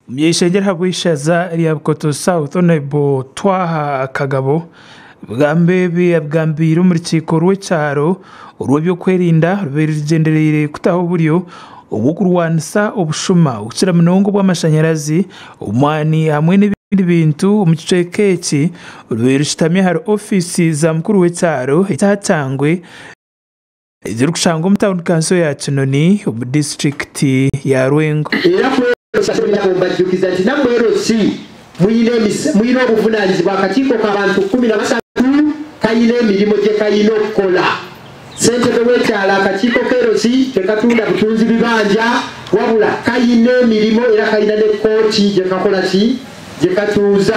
Omuny'eishengyero ahabw'eishaza rya Bukoto South, Hon. Twaha Kagabo, ebigambo ebi abigambiire omu rukiiko rw'ekyaro orw'ebyokwerinda orubaire rugyendereire kutaho oburyo obw'okurwanisa obushuma okukira munonga obw'amashanyarazi, omwani hamwe n'ebindi bintu omu kicweka eki orubaire rushutami ahari ofiisi za mukuru w'ekyaro ekya Kyangwe Ezirikushangwa omu tauni kanso ya Kinoni omu disiturikiti ya Rwengo. Era ku mbajjukiza nti nammwe LC mwine obuvunaanyizibwa, akakiiko ka bantu 13 kalina emirimu gye kalina okukola. Ssentebe w'ekyalo akakiiko ka LC tekatunda butunzi bibanja wabula kalina emirimu era kalina ne kkooti gye kakola ki? Gye katuuza.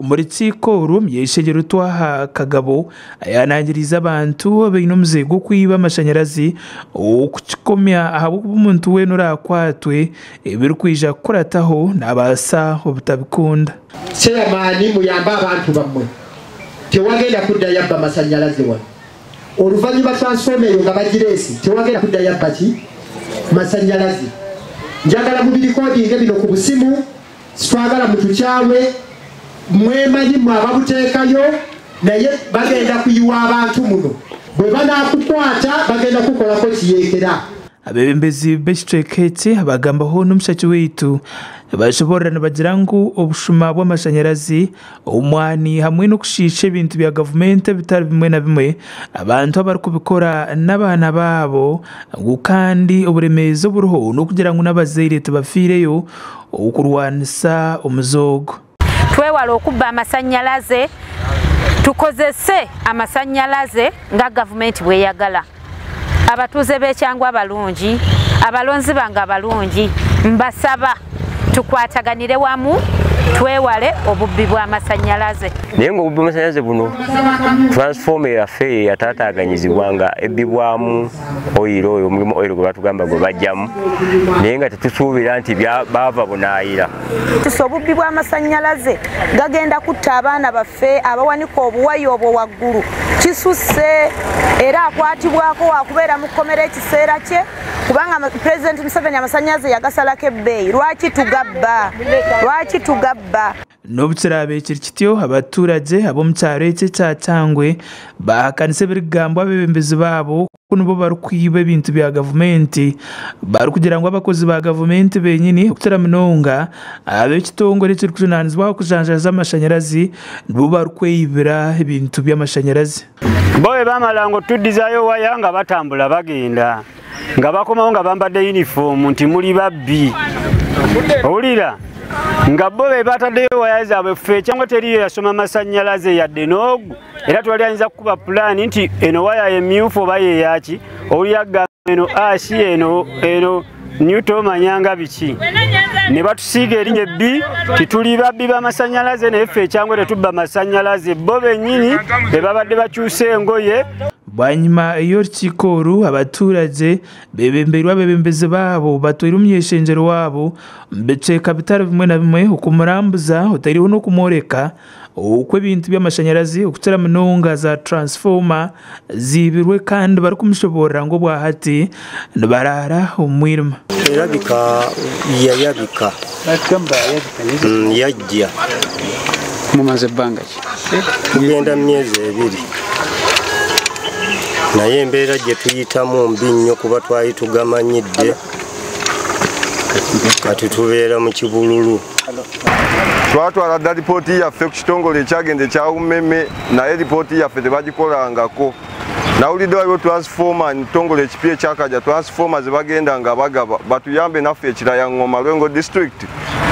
Omu rukiiko oru, Muny'eishengyero Twaha Kagabo Ayanangiriize abantu abaine omuze gw'okwiba amashanyarazi okukikomya ahabw'okuba omuntu weena oraakwatwe ebirikwija kukurataho naabaasa obutabikunda. Chairman muyambe abantu bamwe tewagenda kuddayo abba masanyalaze wano oluvanyuma transformer eyo nga bagireese tewagenda kuddayo abba ki masanyalaze njagala mubirikodinge bino ku busimu Sitwagala mutukyawe mwemanyi mwe ababuteekayo naye bagenda kuyiwa abantu muno bwebanakukwata bagenda kukukolako kiyeekera. Abeebembezi b'ekicweka eki abagambaho n'omushaki waitu nibashoboorora nibagira ngu obushuma bw'amashanyarazi, omwani hamwe n'okushiisha ebintu bya gavumenti ebitari bimwe na bimwe abantu abarikubikora n'abaana baabo ngu kandi oburemeezi oburiho n'okugira ngu n'abazaire tibafiireyo okurwanisa omuze ogu. Twewale okubba amasanyalaze, tukozese amasanyalaze nga gavumenti bweyagala. Abatuuze b'Ekyangu abalungi, abalonzi bange abalungi, mbasaba tukwataganire wamu twewale obubbi bw'amasanyalaze. Naye nga obubbi bw'amasanyalaze buno transformer yaffe eyo yataataaganyizibwa nga ebbibwamu oyiro oyo omulimu oyiro gwe batugamba gwe bajjamu naye nga tetusuubira nti baava bunaayira. Tisa obubbi bw'amasannyalaze gagenda kutta abaana baffe abawanika obuwaya obwo waggulu kisusse era akwatibwako wakubeera mu kkomera ekiseera kye kubanga Pulezidenti Museveni amasannyalaze yagasalako ebbeeyi lwaki tugabba lwaki tugabba. N'obu kiraabe kiri kityo, abaturagye ab'omu kyaro eki ekya Kyangwe baahakanisa ebirikugambwa abeebembezi baabo ku nibo barikwiba ebintu bya gavumenti barikugira ngu abakozi ba gavumenti benyini okukira munonga ab'ekitongore ekirikujunaanizibwa aha kujanjaaza amashanyarazi nibo barikweyibira ebintu by'amashanyarazi. Bo bwe bamala nga otuddizayo waya nga batambula bagenda nga bakomawo nga bambadde yunifoomu nti muli babbi owulira nga bo be bataddeyo waya zaabwe ffe ekyangwe teriyo yasoma masannyalaze yadde n'ogu era twali ayinza kukuba pulaani nti eno waya emyufu oba yeyaki owulira gamba eno ashi eno eno nyuto omanyanga biki ne batusiiga erinnya ebbi tituli babbi b'amasannyalaze naye ffe ekyangwe tetubba masannyalaze bo bennyini be babadde bakyusa engoye. Bwanyima y'orukiiko oru, abaturagye bebembeirwe abebembezi baabo batwaire omuny'eishengyero waabo omu bicweka bitari bimwe na bimwe okumurambuza otaireho n'okumworeka oku ebintu by'amashanyarazi okukira munonga za transformer ziibirwe kandi barikumushoboorora ngu obwahati nibaraara omu mwirima. Erabika yayabika yajja. Mumaze bbanga ki? Tugenda myezi ebiri naye embeera gye tuyitamu mbi nnyo kuba twali tugamanyidde kati tubeera mu kibululu. Twatwala dda lipooti yaffe ku kitongole ekyagenda ekya umeme naye lipooti yaffe tebagikolangako. Nawulidde waliwo transformer kitongole ekipya ekyakaja transformer ze bagenda nga bagaba batuyambe naffe ekiraya ngoma Lwengo district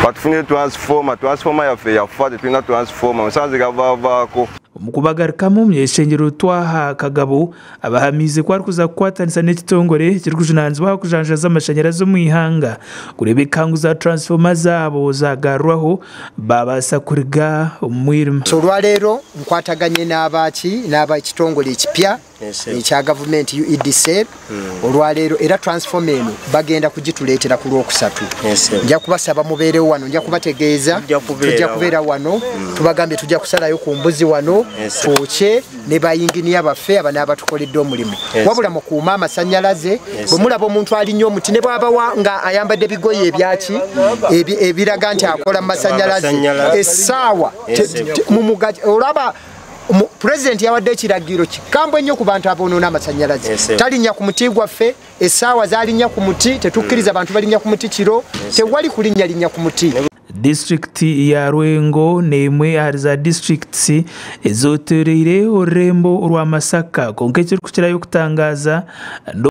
batufunire transformer. Transformer yaffe yafa tetulina transformer musanze gavaavaako. Omu kubagarukamu Munyeshengyero Twaha Kagabo abahamiize ku arikuza kukwatanisa n'ekitongore ekirikujunaanizibwa aha kujanjaaza amashanyarazi omu ihanga kureebeka ngu za transformer zaabo zaagarurwaho baabaasa kuruga omu mwirima. Olwaleero nkwataganye n'abaaki n'ab'ekitongole ekipya. Ekya gavumenti UEDCL olwaleero era transformer eno bagenda kugituleetera ku Lwokusatu. Nja kubasaba mubeerewo wano, nja kubategeeza, tujja kubeera wano. Tubagambye tujja kusalayo ku mbuzi wano twokye ne bayinginiya baffe abanaabatukoledde omulimu. Wabula mukuume amasannyalaze. Bwe mulaba omuntu alinnya omuti ne bw'abawa nga ayambadde bigoye ebyaki ebiraga nti akola mu masannyalaze, essaawa olaba pulezidenti yawadde ekiragiro kikambwe ennyo ku bantu aboonoona amasannyalaze. Talinnya ku muti gwaffe, essaawa zalinnya ku muti, tetukkiriza bantu balinnya ku muti kiro, tewali kulinnyalinnya ku muti. Disitulikiti ya Rwengo n'emwe ahari za disitulikiti ezotoreire orurembo rwa Masaka, kwonka ekirikukirayo kutangaaza.